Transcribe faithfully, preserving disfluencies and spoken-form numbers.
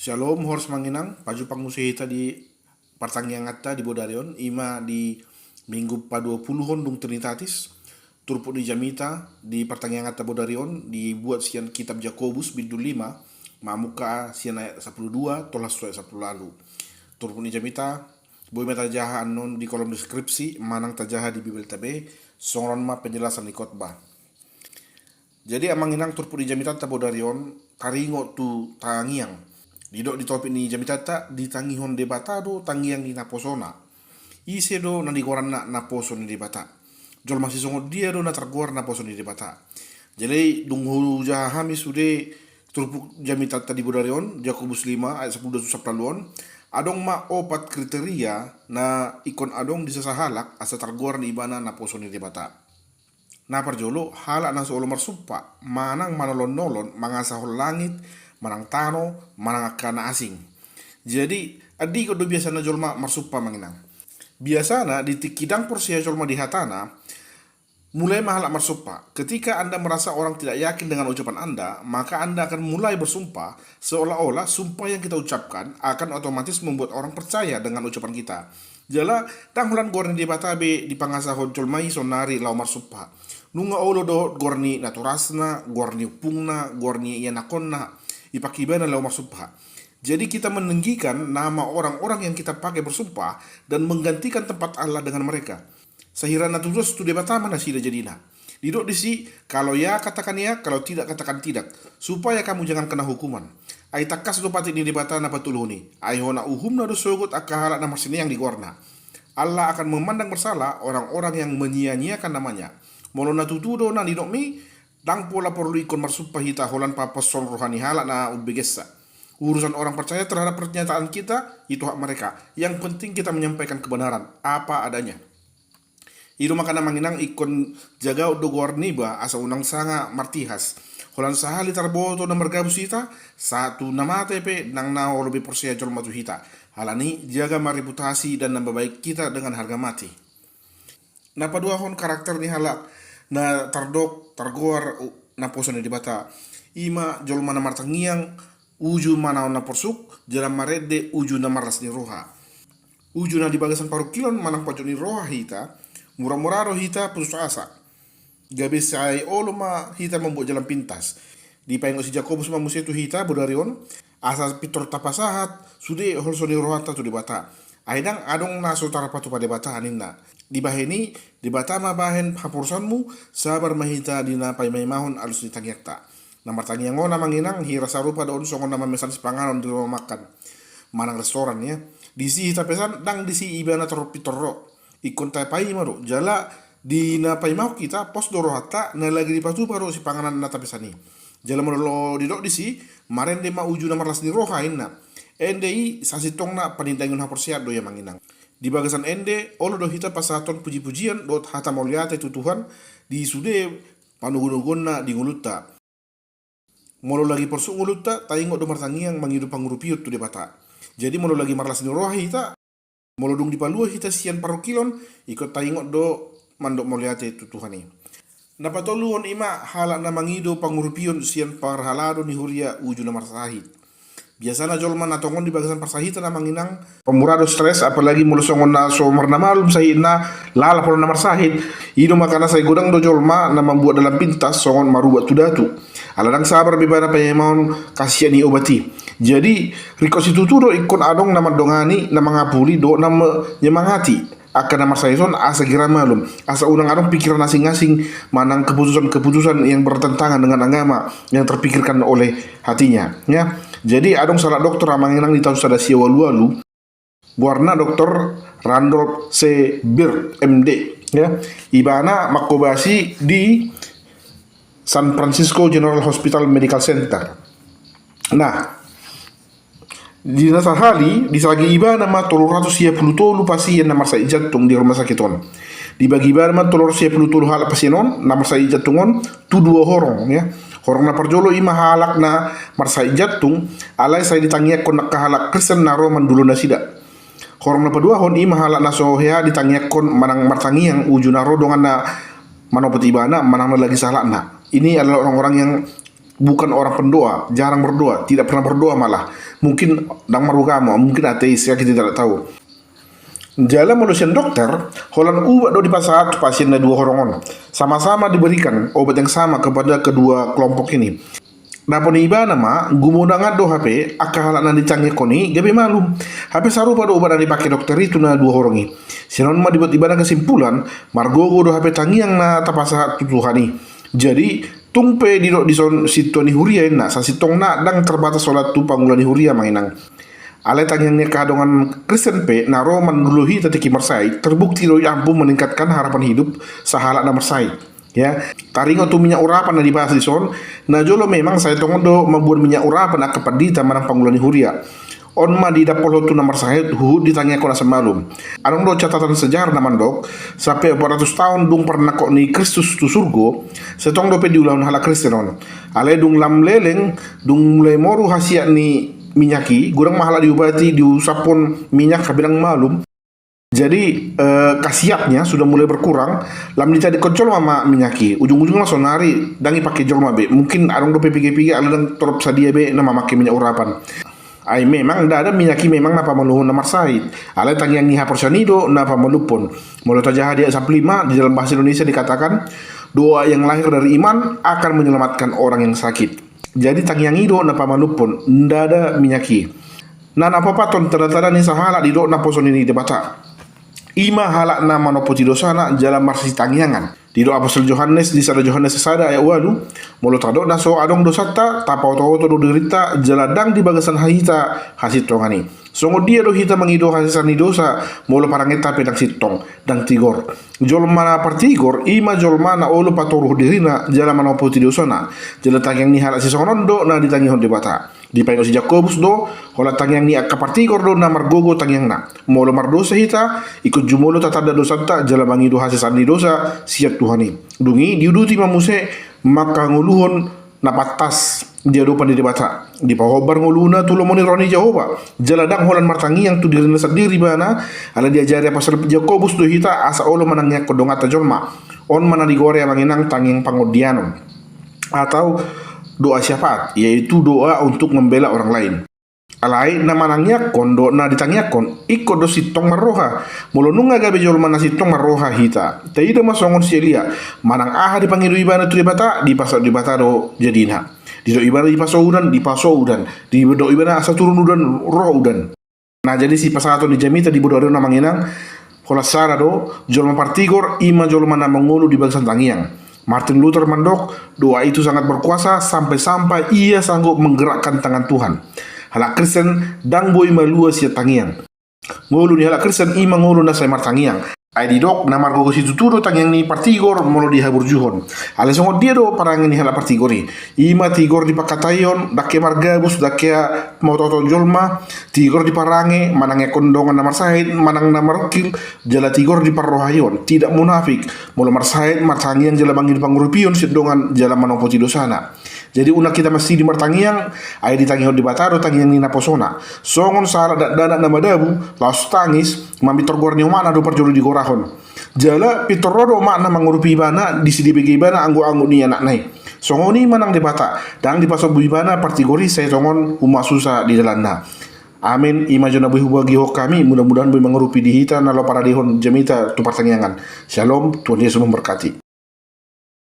Shalom, horas ma inang, pajumpang muse hita di partangianganta di bodari on, ima di minggu paduapuluhon dung Trinitatis. Turpuk ni jamita di partangianganta bodari on dibuat sian kitab Jakobus bindu lima, mamungka sian ayat sampulu dua tolhas tu ayat sampulu ualu. Turpuk ni jamita boi ma tajaha annon di kolom deskripsi manang tajaha di Bibelta be, songon on ma penjelasan ni khotbah. Jadi amang inang, turpuk ni jamitanta bodari on taringot tu tangiang. Didok di topik ni jamitanta, ditangihon Debata do tangiang ni naposona. Ise do na nigoaranna naposo ni Debata? Jolma sisongon dia do na targoar naposo ni Debata? Jadi dung hujaha hami sude turpuk jamitanta di bodari on, Jakobus lima ayat sampulu dua tu sampulu ualu on, adong ma opat kriteria na ingkon adong di sasahalak asa targoar ibana naposo ni Debata. Na parjolo, halak na so olo marsumpa manang manolon-nolon mangasahon langit manang tano manang angka na asing. Jadi andikon do biasana jolma marsumpa amang inang. Biasana di tingki ndang porsea jolma di hatana, mulai ma halak marsumpa. Ketika Anda merasa orang tidak yakin dengan ucapan Anda, maka Anda akan mulai bersumpah, seolah-olah sumpah yang kita ucapkan akan otomatis membuat orang percaya dengan ucapan kita. Jala ndang holan goar ni Debata be dipangasahon jolma i saonari laho marsumpa. Nunga olo dohot goar ni natorasna, goar ni ompungna, goar ni ianakhonna, dipakke ibana laho marsumpa. Jadi kita meninggikan nama orang-orang yang kita pakai bersumpah dan menggantikan tempat Allah dengan mereka. Sahira na tudos tu Debata ma nasida jadina. Didok disi, kalau ya katakan ya, kalau tidak katakan tidak, supaya kamu jangan kena hukuman. Ai tangkas do patik ni Debata na patuluhon i. Ai hona uhumna do sogot angka halak na marsineang di goarna. Allah akan memandang bersalah orang-orang yang menyia-nyiakan namanya. Molo na tutu do na nidokmi, ndang pola porlu ingkon marsumpa hita holan paposhon roha ni halak na umbegensa. Urusan orang percaya terhadap pernyataan kita, itu hak mereka. Yang penting kita menyampaikan kebenaran, apa adanya. I do makana amang inang, ingkon jagaon do goar niba asa unang sanga martihas. Holan sahali tarboto na margabus hita, sahat tu na mate pe ndang na olo be porsea jolma tu hita. Alani jaga ma reputasi dan nama baik kita dengan harga mati. Na paduahon karakter ni halak na tardok targoar naposo ni Debata, ima jolma na martangiang, uju manaon na porsuk, jala marende uju na marlas ni roha. Uju na di bagasan parungkilon manang pojok ni roha hita, mura-mura do hita putus asa. Gabe sai olo ma hita mambuat jalan pintas. Dipaingot si Jakobus ma muse tu hita bodari on, asa pintor tapasahat sude holso ni rohanta tu Debata. Ai ndang adong na so tarpatupa Debata ninna. Dibahen i, Debata ma bahen haporusonmu, sabar ma hita di na paimaimahon alus ni tangiangta. Na martangiang on amang inang, hira sarupa do on songon na mamesan sipanganon di rumah makan manang restoran ya. Disi hita pesan, ndang disi ibana torop pintor ro. Ingkon tapaima do, jala di na paimahon hita pos do rohanta, na lagi dipatupa do sipanganon na tapesan i. Jala molo didok disi, marende ma uju na marlas ni roha inna. Ende i sasintongna panindangion haporseaon do i amang inang. Di bagasan ende, olo do hita pasahathon puji-pujian dohot hata mauliate tu Tuhan di sude panogunoguonna di ngolunta. Molo lagi porsuk ngolunta, taingot do martangiang mangido pangurupion tu Debata. Jadi molo lagi marlas ni roha hita, molo dung dipalua hita sian parungkilon, ingkon taingot do mandok mauliate tu Tuhan i. Na patoluhon ima halak na mangido pangurupion sian parhalado ni huria uju na marsahit. Biasana jolma na tongon di bagasan parsahitan amang inang, pamura do stres, apalagi molo songon na so marnamalum sahitna, lalap holan na marsahit. I do makana sai godang do jolma na mambuat dalan pintas songon marubat tu datu. Ala ndang sabar be ibana paimahon kasian ni obat i. Jadi ringkot situtu do ingkon adong na mandongani, na mangapuli dohot na menyemangati angka na marsahit on asa gira malum, asa unang adong pikiran asing-asing manang keputusan-keputusan yang bertentangan dengan agama yang terpikirkan oleh hatinya, ya. Jadi adong salah dokter amang inang di tahun sada sia ualu ualu, goarna dokter Randolph C. Bird, M D, ya. Ibana mangkobasi di San Francisco General Hospital Medical Center. Nah, di na sahali, disagi ibana ma tolu ratus sia pulu tolu pasien na marsahit jantung di rumah sakit on. Dibagi ibana ma tolu ratus sia pulu tolu halak pasien on na marsahit jantung on tu dua horong, ya. Horong na parjolo ima halak na marsahit jantung, alai sai ditangiangkon angka halak Kristen na ro mandulo nasida. Horong na paduahon ima halak na so hea ditangiangkon manang martangiang uju na ro dongan na manopot ibana manang na lagi sahalakna. Ini adalah orang-orang yang bukan orang pendoa, jarang berdoa, tidak pernah berdoa malah. Mungkin ndang marugamo, mungkin ateis ya, kita tidak tahu. Jala molo sian dokter, holan ubat do dipasahat tu pasien na dua horong on. Sama-sama diberikan obat yang sama kepada kedua kelompok ini. Dapot ni ibana ma, gumodangan do hape angka halak na ditangiangkon i gabe malum. Hape sarupa do ubat na dipake dokter i tu na dua horong i. Sian on ma dibuat ibana kesimpulan, margogo do hape tangiang na tapasahat tu Tuhan i. Jadi, tung pe didok dison sintua ni huria inna, sasintongna ndang terbatas holan tu pangula ni huria amang inang. Alai tangiang ni angka dongan Kristen pe na ro mandulo hita tingki marsahit, terbukti do i mampu meningkatkan harapan hidup sahalak na marsahit. Ya, taringot tu minyak urapan na dibahas dison, na jolo memang sai tongon do mambuat minyak urapan angka pandita manang pangula ni huria. On ma didapolhon tu na marsahit huhut ditangiangkon asa malum. Adong do catatan sejarah na mandok, sampe opat ratus taon dung parnangkok ni Kristus tu surgo, sai tong dope diulahon halak Kristen on. Alai dung lam leleng, dung mulai moru hasiat ni minyak i, godang ma halak diubati, diusaphon minyak hape ndang malum. Jadi, eh, khasiatnya sudah mulai berkurang, lam ditadingkon jolma ma minyak i. Ujung-ujungna saonari ndang ipake jolma be. Mungkin adong dope piga-piga, alai ndang torop sadia be na mamake minyak urapan. Ai memang ndada minyak i memang na pamaluhon na marsahit. Alai tangiang ni haporseaon i do na pamalumhon. Molo tajaha di ayat sampulu lima, di dalam bahasa Indonesia dikatakan, doa yang lahir dari iman akan menyelamatkan orang yang sakit. Jadi tangiang i do na pamalumhon, ndada minyak i. Na, na paopathon tanda-tanda ni sahalak didok naposo ni Debata. I ma halak na manompoti dosana jala marsitangiangan. Didok apostel Johannes di sada Johannes sada ayat ualu, molo tadok na so adong dosanta, tapaoto-oto do dirinta, jala ndang di bagasan hita hasintongan i. Songon dia do hita mangido hasesaan ni dosa, molo parangenta pe ndang sintong, ndang tigor. Jolma na partigor, i ma jolma na olo patoruhon dirina, jala manompoti dosana. Jala tangiang ni halak sisongon on do na ditangihon Debata. Dipaingot si Jakobus do, holan tangiang ni angka partigor do na margogo tangiangna. Molo mardosa hita, ingkon jumolo tatanda dosanta jala mangido hasesaan ni dosa sian Tuhan i. Dung i diuduti ma muse mangkangoluhon na pantas di adopan ni Debata. Dipahombar ngoluna tu lomo ni roha ni Jahowa. Jala ndang holan martangiang tu dirina sandiri ibana, alai diajari apostel Jakobus do hita asa olo manangiangkon donganta jolma. On ma na digoari amang inang tangiang pangondianon. Atau doa syafaat, yaitu doa untuk membela orang lain. Alai na manangiangkon dohot na ditangiangkon, ingkon do sintong marroha. Molo nunga gabe jolma na sintong marroha hita, taida ma songon si Elia, manang aha dipangido ibana tu Debata, dipasahat Debata do jadina. Didok ibana dipaso udan, dipaso udan. Didok ibana asa turun udan, ro udan. Na jadi sipasahaton ni jamita di bodo ari on amang inang, holan sada do, jolma partigor, i ma jolma na mangolu di bagasan tangiang. Martin Luther mandok, doa itu sangat berkuasa sampai-sampai ia sanggup menggerakkan tangan Tuhan. Halak Kristen ndang boi malua sian tangiang. Ngolu ni halak Kristen i ma ngolu na sai martangiang. Ai didok, na margogo situtu do tangiang ni partigor molo dihaburjuhon. Alai songon dia do parange ni halak partigor i? I ma tigor di pangkataion, ndang hea margabus, ndang hea maoto-oto jolma, tigor di parange, manangiangkon dongan na marsahit, manang na marungkil, jala tigor di parrohaion, tidak munafik, molo marsahit, martangiang jala mangido pangurupion sian dongan jala manompoti dosana. Jadi unang hita mansidi martangiang, ai ditangihon Debata do tangiang ni naposona. Songon sahalak dakdanak na madabu, laos tangis, ma pintor goar ni omakna do parjolo digorahon. Jala pintor ro do omakna mangurupi ibana, disi dibege ibana anggo-anggo ni anakna i. Songon i ma nang Debata, ndang dipasombu ibana partigor i sai tongon humasusa di dalanna. Amen. I ma jo na boi hubagihon hami, mudah-mudahan boi mangurupi di hita na laho paradehon jamita tu partangiangan. Shalom, Tuhan Yesus memberkati.